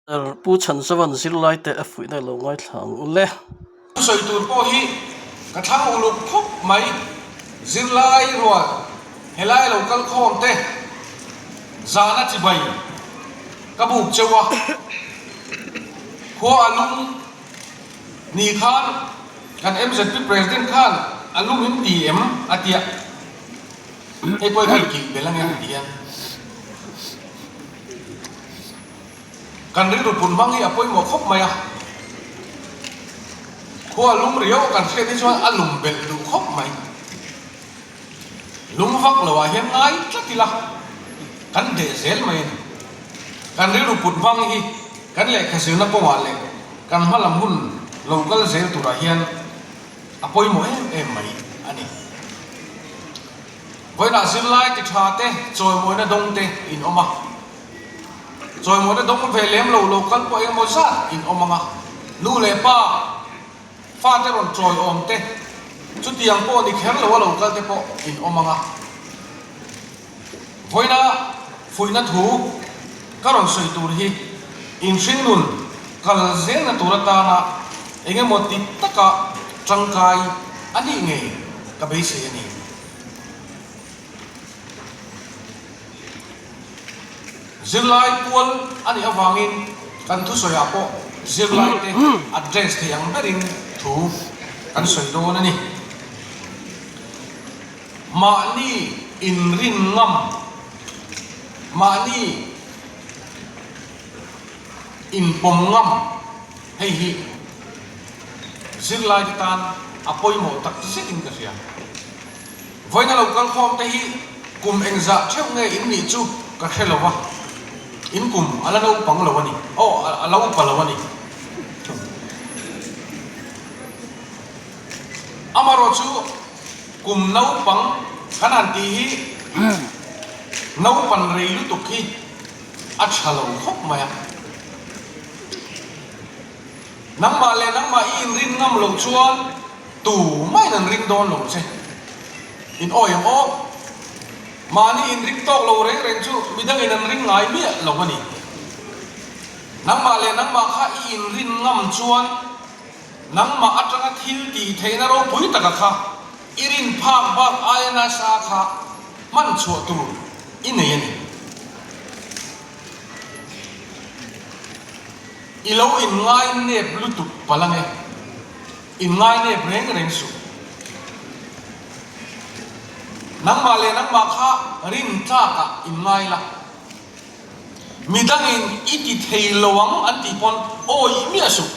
Pu Chhanzavan zirlaite a fuihna lo ngaithla ang u le. Thusawi tur pawh hi ka thlang uluk khawp mai. Zirlai rual helai lo kal khawm te zahna chibai ka buk cheu a, khua a lum ni khan kan MZP President khan a lum in ti em a tia, hei pawh hi ka inkilh belh ange ti hian. Kan rilru pun hmang hi a pawimawh khawp mai a, khua lum riau kan hriat hi chuan a lum belh duh khawp mai. Lum vak lo ah hian ngai tlat ila kan deh zel mai a ni. Kan rilru put hmang hi kan lehkha zirna kawngah leh kan hma lam hun lo kal zel turah hian a pawimawh em em mai a ni. Vawiinah zirlai ti tha te, chawimawina dawng te in awm a. Chawimawina dawng ve lem lo lo kal pawh engemaw zat in awm ang a. Nu leh pa, fate rawn chawi awm te, chutiang pawh ni kher lo a lo kal te pawh in awm ang a. Vawiina fuihna thu ka rawn sawi tur hi inhring nun kal zelna tur atana engemaw ti taka tangkai a nih ngei ka beisei a ni. Zirlai pual a nih avangin kan thusawiah pawh zirlaite address thei ang berin thu kan sawi dawn a ni. Mahni inrin ngam, mahni inpawm ngam hei hi zirlaite tan a pawimawh tak zetin ka hria. Vawiina lo kal khawm te hi kum engzah theuh nge in nih chu ka hre lo va, in kum a la naupang lo a ni, aw a la upa lo a ni. Amarawh chu kum naupang kan han tih hi naupan rei lutuk hi a tha lo khawp mai a. Nangmah leh nangmah i inrin ngam loh chuan tu mahin an ring dawn lo che. In awi ang aw. Mahni inring tawk lo reng reng chu midangin an ring ngai miah lo a ni. Nangmah leh nangmah kha i inrin ngam chuan Nangmah atanga thil tih theihna ropui taka kha i rin phak bak aia nasa kha hman chhuah tur i nei a ni. I lo inngai nep lutuk palh ange, inngai nep reng reng suh. Nangmah leh nangmah kha rin tlakah inngai la. Midangin i ti thei lo ang an tih pawn awih miah suh.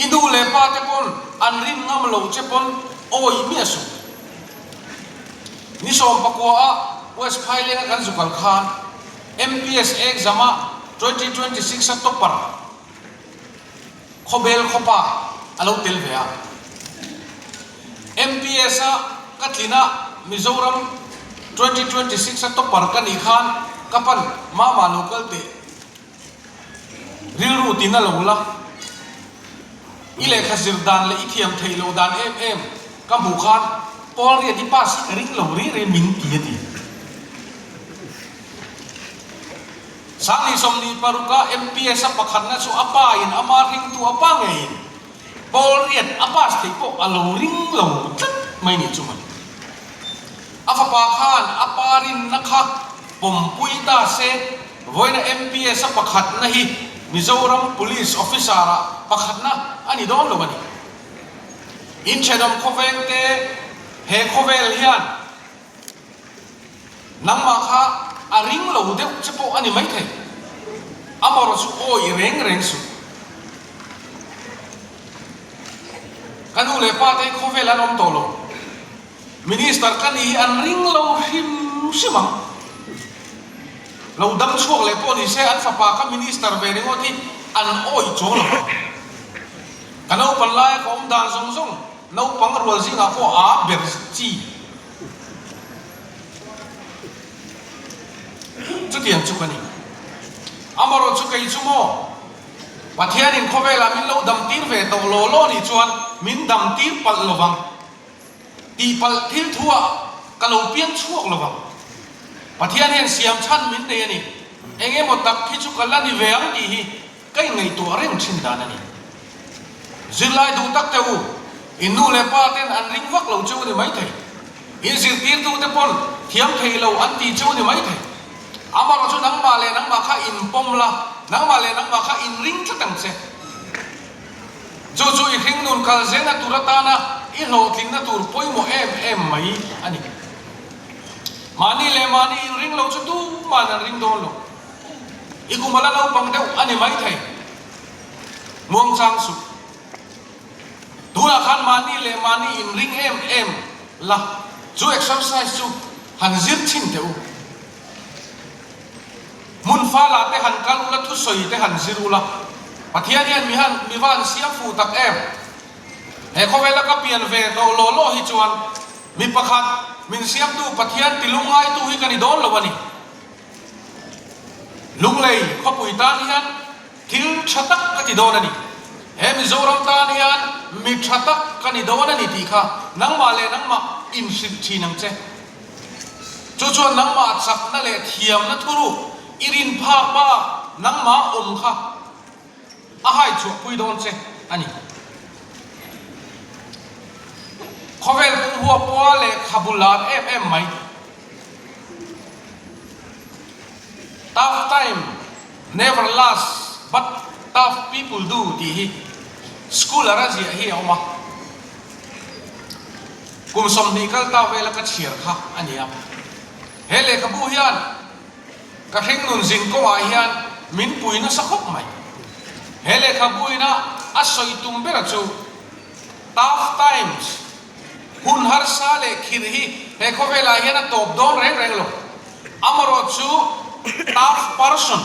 I nu leh pa te pawn an rin ngam lo che pawn awih miah suh. Ni 19 ah West Phailenga kan zu kal khan MPS exam ah 2026 a topper Khawbel khawpa a lo tel ve a. MPS a ka tlin a Mizoram 2026 a topper ka nih khan ka pan mama lo kal teh rilru tin a lo la. I lehkha zir dan leh i thiam theih loh dan em em ka hmuh khan Paul Riat i pass hi ka ring lo rih rih min ti a ti. 2026 a MPS a pakhatna chu a pa in ama ringtu a pa ngeiin Paul Riat a pass theih pawh a lo ring lo tlat mai nih chu mawni. A fapa khan a pa rinna kha pawmpui ta se vawiina MPS a pakhatna hi Mizoram Police Officer ah pakhatna a ni dawn lo a ni. Inthenawm khawveng te he khawvel hian Nangmah kha a ring lo deuh che pawh a ni maithei. Amarawh chu awi reng reng suh. Ka nu leh pa te khawvel an awm tawh lo. Minister ka ni hi an ring lo hrim hrim ang. Lo dam chhuak leh pawh ni se an fapa ka minister ve ringawt hi an awi chuang lo ang. Ka naupan laia ka awm dan zawng zawng naupang rual zingah pawh aa ber chi. Chutiang chu ka ni. Amarawh chu kei chu maw? Pathianin khawvelah min lo damtir ve tawh law law nih chuan min damtir palh lo vang. Tihpalh thil thuah ka lo piang chhuak lo vang. Pathian hian siam chhan min nei a ni. Eng emaw tak hi chu ka la ni ve ang tih hi ka inngaihtuah reng thin dan a ni. Zirlai duh tak teh u, in nu leh pa ten an ring vak lo cheu a ni maithei. In zirtirtu te pawn thiam thei lo an ti cheu a ni maithei. Amaherawhchu nangmah leh nangmah kha inpawm la, nangmah leh nangmah kha inring tlat ang che. Chu chu i hringnun kal zelna tur atana i hlawhtlinna tur pawimawh em em mai a ni. Mahni leh mahni inring lo chu tuman an ring dawn lo. I kum a la naupang deuh a ni maithei. Muangchang suh. Tunah khan mahni leh mahni inring em em la, chu exercise chu han zir thin teh u. Hmun fala te han kal ula, thusawi te han zir ula, Pathian hian mi han mi va han siam fuh tak em? He khawvela ka pian ve tawh law law hi chuan mi pakhat min siamtu Pathian ti lungngaitu hi ka ni dawn lo a ni. Lunglei khawpui tan hian thil tha tak ka ti dawn a ni. He Mizoram tan hian mi tha tak ka ni dawn a ni tih kha nangmah leh nangmah inhrilh thin ang che. Chu chuan nangmah chakna leh thiamna thuruk i rin phak bak nangmah awm kha a hai chhuahpui dawn che a ni. Khawvel pumhua pua lehkha bul lar em em mai. Tough time never last but tough people do tih hi school-a ra ziah hi a awm a. Kum 20 kal ta vela ka chhiar kha a ni a. He lehkhabu hian ka hringnun zin kawngah hian min pui nasa khawp mai. He lehkhabu ina a sawi tum bera chu Tough times, hun harsa leh khirh hi he khawvelah hian a tawp dawn reng reng lo. Amarawh chu tough person,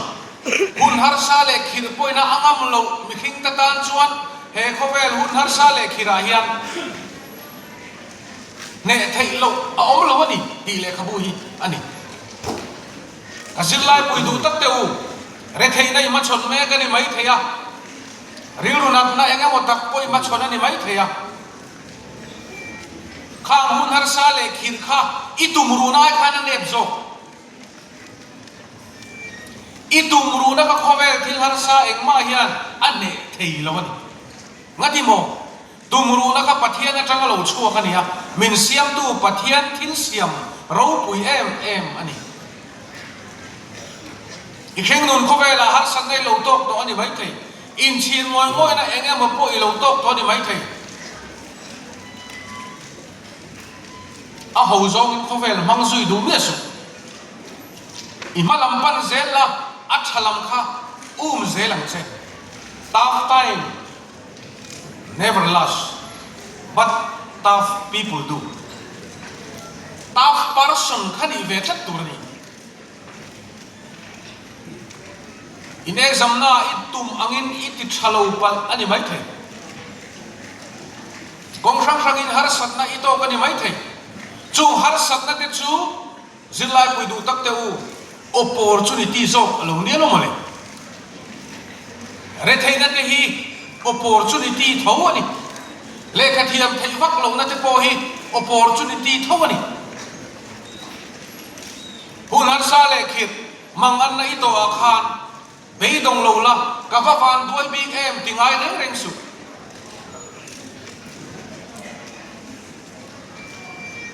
hun harsa leh khirh pawhin a ngam loh mihring te tan chuan he khawvel hun harsa leh khirhah hian hneh theih loh a awm lo a ni tih lehkhabu hi a ni. Ka zirlai pui duh tak teh u, retheihna i hmachhawn mek a ni maithei a, rilru natna eng emaw tak pawh i hmachhawn a ni maithei a, khang hun harsa leh khirh kha i tum run ai khan a nep zawk. I tum runa ka khawvel thil harsa engmah hian a hneh thei lo a ni. Ngati maw? Tumruhna kha Pathian atanga lo chhuak a ni a, min siamtu Pathian thil siam ropui em em a ni. I hringnun khawvelah harsatna i lo tawk tawh a ni maithei, inchhir ngawih ngawihna eng emaw pawh i lo tawk tawh a ni maithei. A ho zawngin khawvel hmang zui duh miah suh. I hma lam pan zel la, a tha lam kha um zel ang che. Tough time. Never last but tough people do. Tough person kha nih ve tlat tur a ni. In exam na i tum angin i ti tha lo palh a ni maithei. Kawng hrang hrangin harsatna i tawk a ni maithei. Chung harsatna te chu Zirlai pui duh tak teh u, opportunity zawk a lo nia lo mawle. Retheihna te hi opportunity tho a ni. Lehkha thiam theih vak lohna te pawh hi opportunity tho a ni. Hun harsa leh khirh manganna i tawhah khan Beidawng lo la, ka va van duai bik em ti ngai reng reng suh.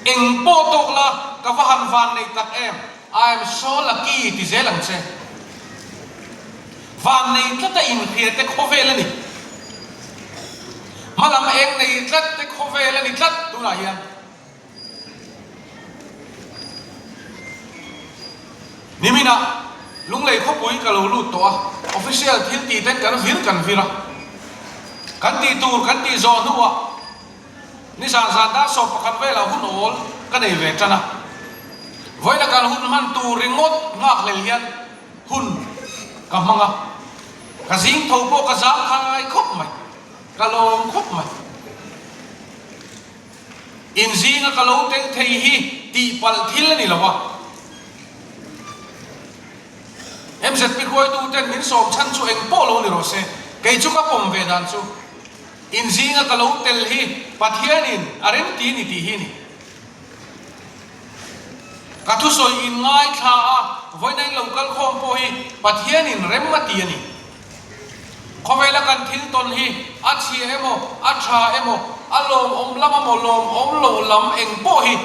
Eng pawh tawk la, ka va han van nei tak em, I am so lucky ti zel ang che. Van nei tlat a inhria te khawvel a ni. Hmalam eng nei tlat te khawvel a ni tlat tunah hian. Niminah Lunglei khawpui ka lo lut tawh a, official thil tih ten kan vir kan vir a, kan tih tur kan tih zawh hnuah nizan zan dar 11 velah hun awl ka nei ve tan a, vawiina kan hun hman tur ringawt nghakhlel hian hun ka hmang a, ka zing tho pawh ka zang khai khawp mai, ka lawm khawp mai. Inzinga ka lo tel thei hi tihpalh thil a ni lo a. MZP hruaitu ten min sawm chhan chu eng pawh lo ni rawh se, kei chu ka pawm ve dan chu inzinga ka lo tel hi Pathianin a remti a ni tih hi a ni. Ka thusawi in ngaithla a, vawiina in lo kal khawm pawh hi Pathianin rem a ti a ni. Khawvela kan thil tawn hi a chhia emaw, a tha emaw, a lawmawm lam emaw lawmawm loh lam eng pawh hi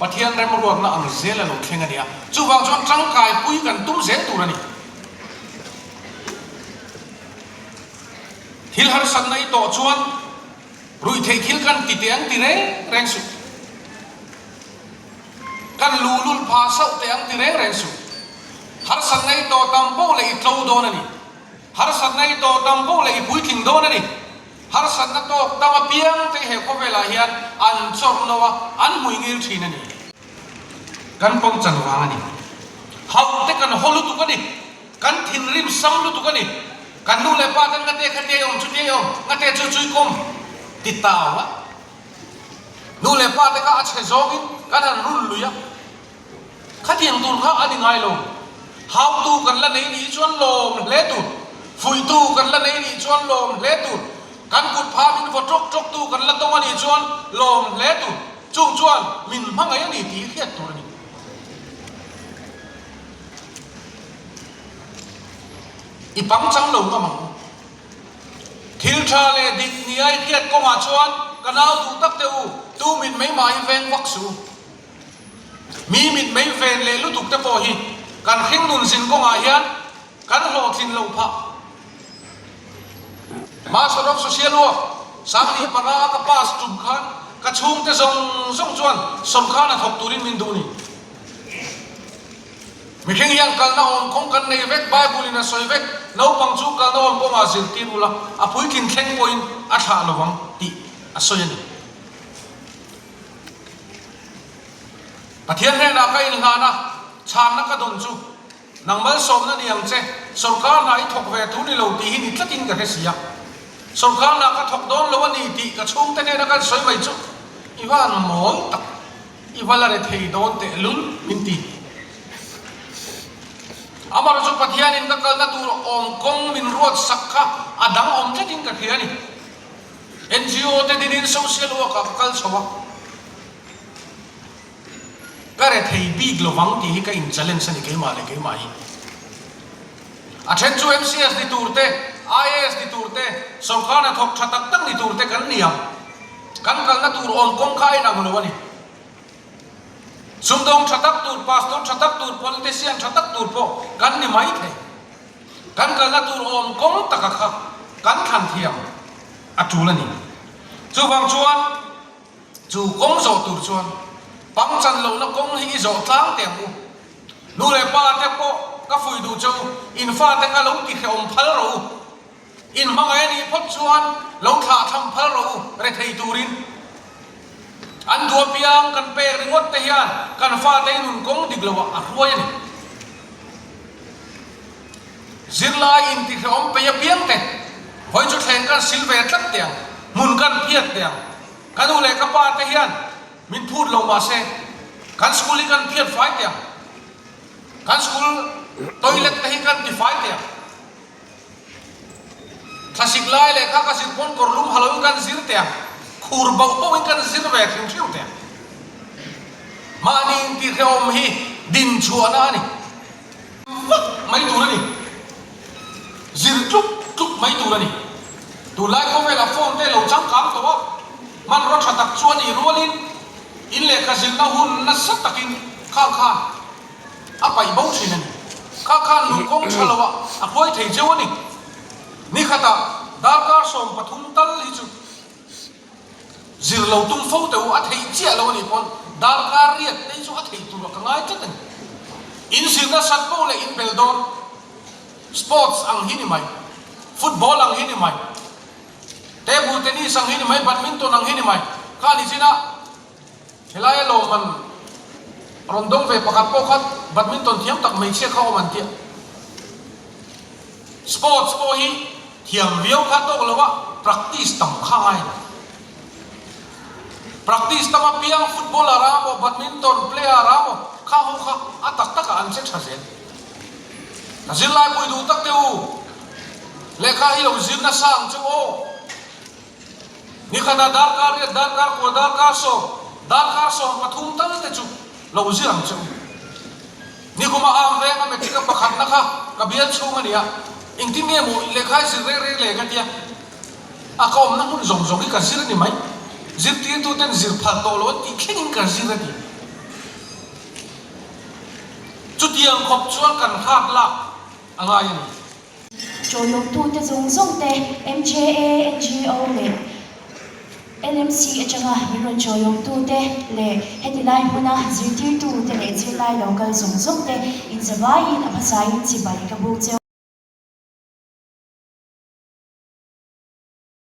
Pathian remruatna ang zel a lo thleng a ni a. Chuvang chuan tangkaipui kan tum zel tur a ni. Thil harsatna i tawh chuan ruihtheih thil kan ti teh ang ti reng reng suh. Kan luhlul pha sauh teh ang ti reng reng suh. Harsatna i tawh tam poh leh i tlo dawn a ni. Harsatna i tawh tam poh leh i puitling dawn a ni. Harsatna tawk tam apiang te he khawvelah hian an chawrh lo a, an hmui ngil thin a ni. Kan pawng chan vang a ni. Hauh te kan haw lutuk a ni. Kan thinrim sam lutuk a ni. Kan nu leh pa ten ngate kha tiai awm chu tiai awm, ngate chu chui kawm ti tau a. Nu leh pa te kha a chhe zawngin kan han rul lui a. Khatiang tur kha a ni ngai lo. Hautu kan la nei nih chuan lawm hle tur, fuihtu kan la nei nih chuan lawm hle tur, kan kut pha min vaw tawk tawk tu kan la tawng a nih chuan lawm hle tur, chung chuan min hmangaih a ni tih hriat tur a ni. I pangchang lo ngam ang u. Thil tha leh dik nia i hriat kawngah chuan ka nau duh tak teh u, tu mit mai mah hi veng vak suh u. Mi mit mai ven leh lutuk te pawh hi kan hringnun zin kawngah hian kan hlawhtlin loh phah. Master of Social Work 15 a ka pass tum khan ka chhungte zawng zawng chuan sawrkar hnathawk turin min duh ni. Mihring hian kalna awm kawng kan nei vek, Bible in a sawi vek, naupang chu kalna awm kawngah zirtir ula, a puitlin thleng pawhin a thlah lo vang tih a sawi a ni. Pathian hnenah ka inhlan a, chhanna ka dawn chu, Nang malsawmna ni ang che, sawrkar hna i thawk ve tur ni lo tih hi ni tlatin ka hre si a. Sawrkar hna ka thawk dawn lo a ni tih ka chhungte hnena kan sawi mai chu i van mawl tak. I va la re thei dawn teh lul min ti. Amaherawh chu Pathianin ka kalna tur awm kawng min ruat sak kha a dang awm tlatin ka hria a ni. NGO te dinin social work ah ka kal chho a, ka re thei bik lovang tih hi ka in challenge a ni keimah leh keimah hi. A then chu MCS ni tur te, IAS ni tur te, sawrkar hnathawk tha tak tak ni tur te kan ni ang. Kan kalna tur awm kawng kha a inang lo a ni. Sumdawng tha tak tur, pastor tha tak tur, politician tha tak tur pawh kan ni mai thei. Kan kalna tur awm kawng taka kha kan thlan thiam a tul a ni. Chuvang chuan chu kawng zawh tur chuan pangchan lohna kawng hi i zawh tlang teh ang u. Nu leh pa te pawh ka fuih duh che u, in fate kha lo ti hrehawm phal rawh u. In hmangaih a nih phawt chuan lo thlah tham phal rawh u rethei turin. An duh apiang kan pek ringawt te hian kan fate i nun kawng dik loah a hruai a ni. Zirlai intihrehawm pei apiang te vawi chu thleng kan sil ve tlat teh ang, hmun kan phiat teh ang. Ka nu leh ka pa te hian min phut lo mahse kan school hi kan phiat fai teh ang. Kan school toilet te hi kan ti fai teh ang. Thlasik lai leh kha ka zir pawn kawr lum ha loin kan zir teh ang, khur bauh bauhin kan zir ve hrim hrim teh ang. Mahni intihhrehawm hi din chhuahna a ni. Vak mai tur a ni. Zir tluk tluk mai tur a ni. Tunlai khawvelah phone te lo changkang tawh a, hmanraw tha tak chu a nih rualin in lehkha zirna hun nasa takin khang khan a paih bo thin a ni. Kha khan nun kawng tha loah a hruai thei cheu a ni. Nikhatah darkar 13 tal hi chu zir lo tum fo teh u, a theih chiah lo a nih pawn darkar riat te hi chu a theih turah ka ngai tlat a ni. In zirna sat poh leh in bel dawn sports ang hi ni mai, football ang hi ni mai, table tennis ang hi ni mai, badminton ang hi ni mai. Kha ni chin a. Helaia lawmman rawn dawng ve pakhat pawh kha badminton thiam tak hmeichhia kha awm an tia. Sports pawh hi thiam viau kha tawk lo a, practice tam kha ngai lo. Practice tam apiang footballer a maw, badminton player a maw kha ho kha a tak takah an che tha zel. Ka zirlai pui duh tak teh u, lehkha hi lo zir nasa ang che u aw. Nikhatah darkar riat, darkar kua, darkar sawm, darkar 13 tal te chu. Lo zir ang che u. Nikuma am veng a matric a pakhatna kha ka bial chhung a nia, engtin nge maw lehkha i zir reng reng le ka tia, a ka awmna hmun zawng zawng hi ka zir a ni mai, zirtirtu ten zir phal tawh lo an tih thlengin ka zir a ti. Chutiang khawp chuan kan hak lak a ngai a ni. Chawlawmtute zawng zawng te, MJA, NGO leh LMC atanga min rawn chawlawmtute leh heti lai hmuna zirtirtute leh zirlai lo kal zawng zawng te inzavaiin a hmasain chibai ka buk cheu.